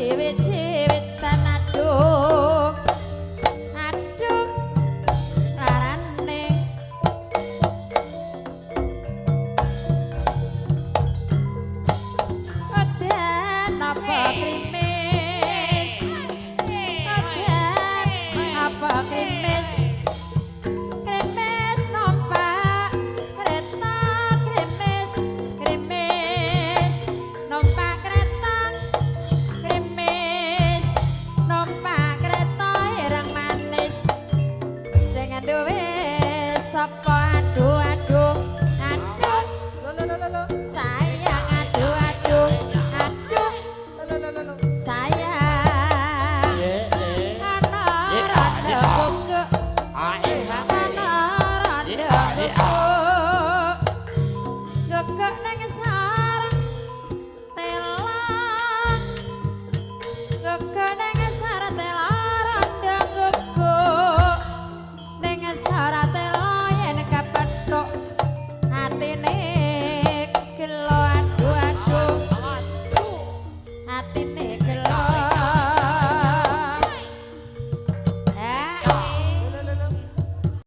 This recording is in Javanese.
Ciwit-ciwitan aduh aduh larane odan apa krimis odan apa krimis krimis numpak kereta krimis krimis numpak kereta krimis numpak kereta ireng manis sing duwe sapa aduh aduh aduh Lho lho lho lho. Saiki